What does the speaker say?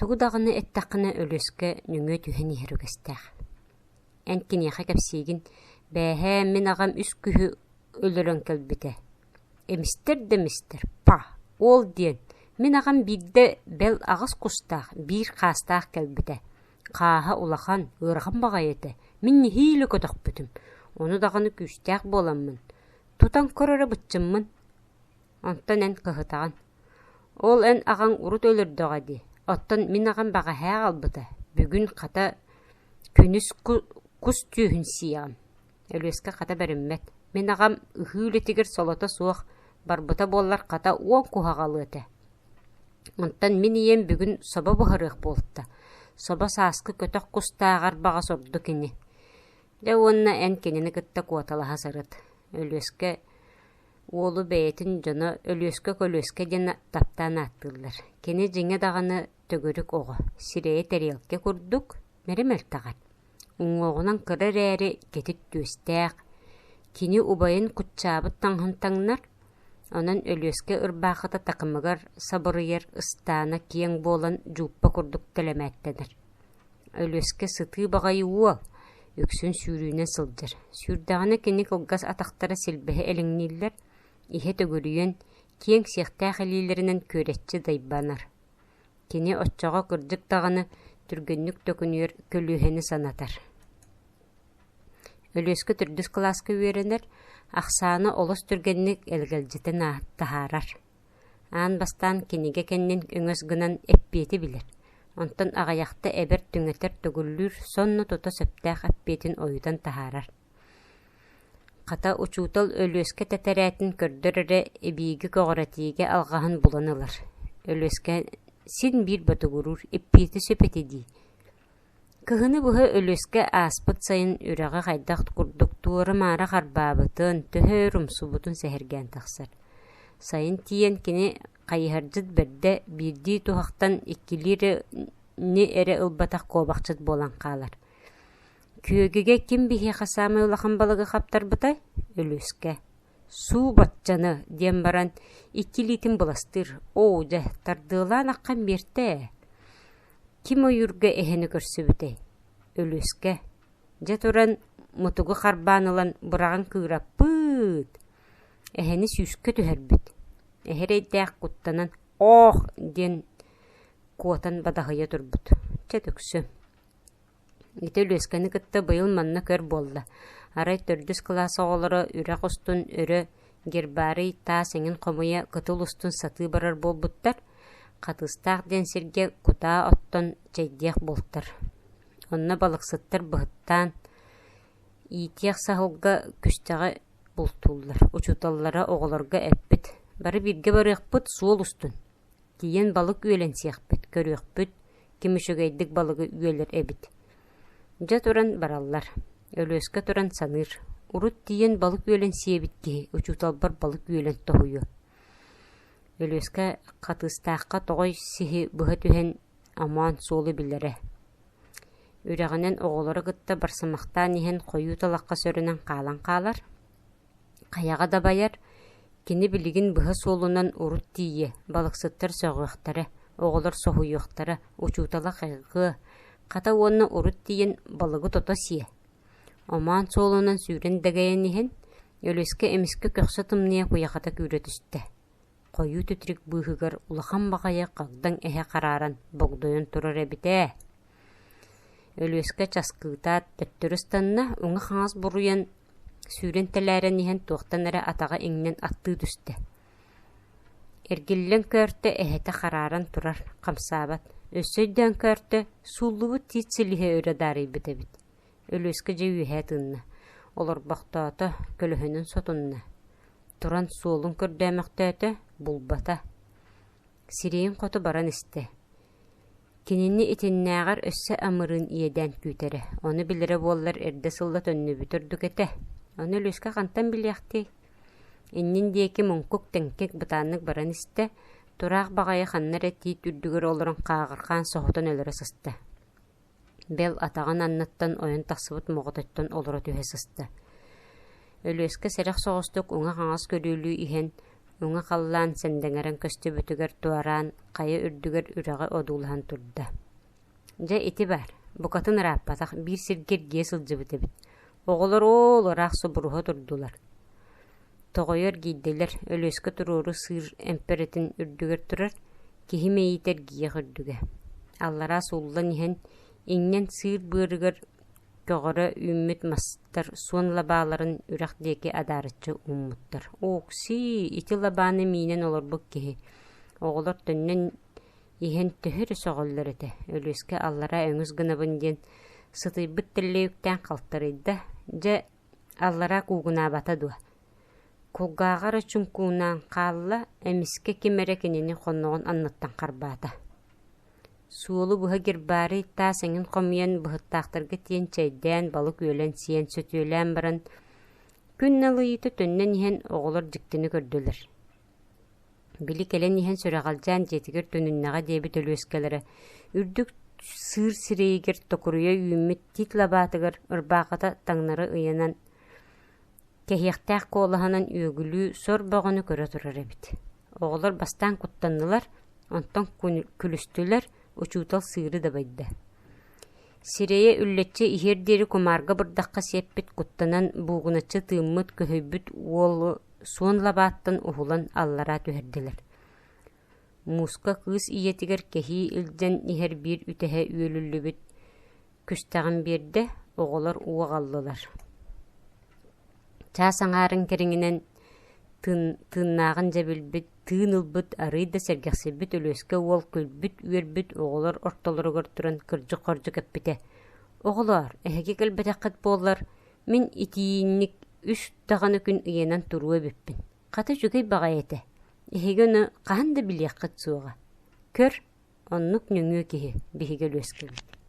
Тугу даҕаны эттэххинэ Өлүөскэ нөҥүө түһэн иһэр үгэстээх. Эн киниэхэ кэпсиигин, бээһээ мин аҕам үс күһү өлөрөн кэлбитэ. Эмистэр да эмистэр, па, ол диэн, мин аҕам биирдэ бэл аҕыс кустаах, биир хаастаах кэлбитэ. Хааһа улахан, ыарахан баҕайы этэ. Мин нэһиилэ көтөхпүтүм. Ону даҕаны күүстээх буоламмын. Тутан көр эрэ быччыммын. Онтон эн кыһытаҕын. Ол эн аҕаҥ урут өлөрдөҕө дии, оттон мин аҕам бэҕэһээ аҕалбыта, бүгүн хата күнүс кус түөһүн сиэҕим. Өлүөскэ хата бэриммэт. Мин аҕам ыһыы үлэтигэр солото суох, барбыта буоллар хата уон куһаҕалыа этэ. Онтон мин ийэм бүгүн собо буһарыах буолта. Собо сааскы көтөх кустааҕар баҕас ордук ини. Дьэ уонна эн кинини кытта куоталаһа сырыт. Өлүөскэ Уолу бэйэтин дьоно Өлүөскэ-Көлүөскэ диэн таптаан ааттыыллар. Кини дьиҥэ даҕаны төгүрүк оҕо, сирэйэ тэриэлкэ курдук, мэрэ мөлтөҕөр. Уҥуоҕунан кыра эрээри кэтит түөстээх, кини убайын куччаабыт таҥаһын таҥнар, онон Өлүөскэ ырбаахыта такымыгар сабырыйар ыстаана киэҥ буолан дьууппа курдук тэлэмээттэнэр. Өлүөскэ сытыы баҕайы уол, үксүн сүүрүүнэн сылдьар. Сүүрдэҕинэ кини кылгас атахтара силбэһэ элэҥнииллэр, иһэ төгүрүйэн, киэҥ сиэхтээх илиилэринэн күөрэччи дайбанар. Кини оччоҕо кырдьык даҕаны түргэнник төкүнүйэр көлүөһэни санатар. Өлүөскэ төрдүс кылааска үөрэнэр, ахсаана олус түргэнник элгэлдьитэн таһаарар. Аан бастаан кинигэ кэннин өҥөс гынан эппиэти билэр, онтон аҕыйахта эбэр түҥэтэр төгүллүүр сонно тута сөптөөх эппиэтин ойутан таһаарар. Хата учуутал Өлүөскэ тэтэрээтин көрдөр эрэ эбииги көҕүрэтиигэ алҕаһын булан ылар. Өлүөскэ син биир ботугуруур, эппиэтэ сөп этэ дии. Кыһыны быһа Өлүөскэ ааспыт сайын үрэҕи хайдах курдук туора-маара харбаабытын, төһө өр умсубутун сэһэргээн тахсар. Сайын тиийэн кини хайыһардьыт бэрдэ биирдии туһахтан иккилиини эрэ ылбатах куобахчыт буолан хаалар. Күөгүгэ ким биһиэхэ саамай улахан балыгы хаптарбытай? Өлүөскэ. Суу баччаны диэн баран икки илиитин быластыыр. Оо дьэ, тардыалаан аххан биэртэ ээ. Ким ойуурга эһэни көрсүбүтэй? Өлүөскэ. Дьэ туран мутугу харбаан ылан быраҕан кыыраппыт. Эһэни сүүскэ түһэрбит. Эһэ эрэйдээх куттанан «Оох!» диэн куотан бадаһыйа турбут. Чэ түксү. Ити Өлүөскэни кытта быйыл манна көр буолла. Арай төрдүс кылаас оҕолоро үрэх устун өрө гербарий таас эҥин хомуйа кытыл устун сатыы барар буолбуттар. Хатыыстаах диэн сиргэ кутаа оттон чэйдиэх буолтар. Онно балыксыттар быһыттаан иитиэх саһылга күстэҕи бултууллар. Учууталлара оҕолорго эппит: «Бары бииргэ барыахпыт суол устун. Тиийэн балык үөлэн сиэхпит, көрүөхпүт, ким үчүгэйдик балыгы үөлэр эбит». Дьэ туран бараллар. Өлүөскэ туран саныыр: «Урут тиийэн балык үөлэн сиэбит киһи учууталбар балык үөлэн тоһуйуо». Өлүөскэ Хатыыстаахха тоҕой сиһи быһа түһэн омоон суолу билэрэ. Үрэҕинэн оҕолору кытта барсымахтаан иһэн хойуу талахха сөрөнөн хаалан хаалар. Хайаҕа дабайар, кини билигин быһа суолунан урут тиийиэ, балыксыттар сөҕүөхтэрэ, оҕолор соһуйуохтара, учуутала хайҕыа, хата уонна урут тиийэн балыгы тото сиэ. Омоон суолунан сүүрэн дэгэйэн иһэн, Өлүөскэ эмискэ көхсө тымныйа куйахата күүрэ түстэ. Хойуу титирик быыһыгар улахан баҕайы хагдаҥ эһэ харааран богдойон турар эбит ээ. Өлүөскэ часкыытаат төттөрү ыстанна, уҥа-хаҥас буруйан, сүүрэн тэлээрэн иһэн туохтан эрэ атаҕа иҥнэн аттыы түстэ. Эргиллэн көөртө эһэтэ харааран турар, хамсаабат. Өссө өйдөөн көөртө, сууллубут тиит силиһэ өрө даарыйбыт эбит. Өлүөскэ дьэ үөһэ тыынна, олорбохтоото, көлөһүнүн сотунна, туран суолун көрдөөмөхтөөтө, булбата. Сирэйин хоту баран истэ. Кинини итиннээҕэр өссө амырыын иэдээн күүтэрэ, ону билэрэ буоллар эрдэ сылла төннүбүтэ ордук этэ. Ону Өлүөскэ хантан билиэхтиэй? Иннин диэки муҥкук-тэҥкик бытааннык баран истэ, тураах баҕайы ханна эрэ тиит үрдүгэр олорон хааҕырҕаан соһутан өлөрө сыста. Бэл атаҕын анныттан ойон тахсыбыт моҕотойтон олоро түһэ сыста. Өлүөскэ сэрэх соҕустук уҥа-хаҥас көрүөлүү иһэн, Уҥа халлаан сэндэҥэрэн көстүбүтүгэр туораан хайа үрдүгэр үрэҕи одуулаһан турда. Дьэ ити баар, букатын ырааппатах, биир сиргэ эргийэ сылдьыбыт эбит. Оҕолор оол ыраах субуруһа турдулар. Тоҕойо эргийдилэр, Өлүөскэ туруору сыыр эмпэрэтин үрдүгэр турар, киһи мэйиитэ эргийиэх үрдүгэ. Аллараа сууллан иһэн, иҥнэн сыыр быарыгар көҕөрө үүммүт мастар суон лабааларын үрэх диэки адаарыччы ууммуттар. Ооксии, ити лабааны миинэн олорбут киһи. Оҕолор төннөн иһэн төһө эрэ сөҕөллөр этэ, Өлүөскэ аллараа өҥүс гынабын диэн сытыйбыт тэллэйүктээн халтарыйда, дьэ аллараа куугунаабата дуо? Кулгааҕа эрэ чуҥкуунаан хаалла, эмискэ ким эрэ кинини хонноҕун анныттан харбаата. Суолу быһа гербарий таас эҥин хомуйан быһыттаахтарга тиийэн чэйдээн, балык үөлэн сиэн, сөтүөлээн баран, күн налыйыыта төннөн иһэн оҕолор дьиктини көрдүлэр. Били кэлэн иһэн сүрэҕэлдьээн дьиэтигэр төнүннэҕэ диэбит өлүөскэлэрэ үрдүк сыыр сирэйигэр токуруйа үүммүт тиит лабаатыгар ырбаахыта таҥнары ыйанан кэһиэхтээх куолаһынан үөгүлүү сор бөҕөнү көрө турар эбит. Оҕолор бастаан куттаннылар, онтон күлүстүлэр, учуутал сыыры дабайда. Сирэйэ үллэччи иһиэр диэри кумаарга бырдахха сиэппит куттанан буугуначчы тыыммыт, көһүйбүт уолу суон лабааттан уһулан аллараа түһэрдилэр. Мууска кыыс ийэтигэр кэһии илдьэн иһэр биир үтэһэ үөлүллүбүт күстэҕин биэрдэ, оҕолор уу аҕаллылар. Чаас аҥаарын кэриҥинэн тыыннааҕын дьэ билбит, тыын ылбыт, арыый да сэргэхсийбит Өлүөскэ уол күлбүт-үөрбүт оҕолор ортолоругар туран кырдьык-хордьук эппитэ: «Оҕолоор, эһиги кэлбэтэххит буоллар, мин итиинник үс даҕаны күн ыйанан туруо эбиппин. Хата үчүгэй баҕайы этэ. Эһиги ону хаһан да билиэххит суоҕа. Көр, оннук нөҥүө киһи биһиги Өлүөскэбит».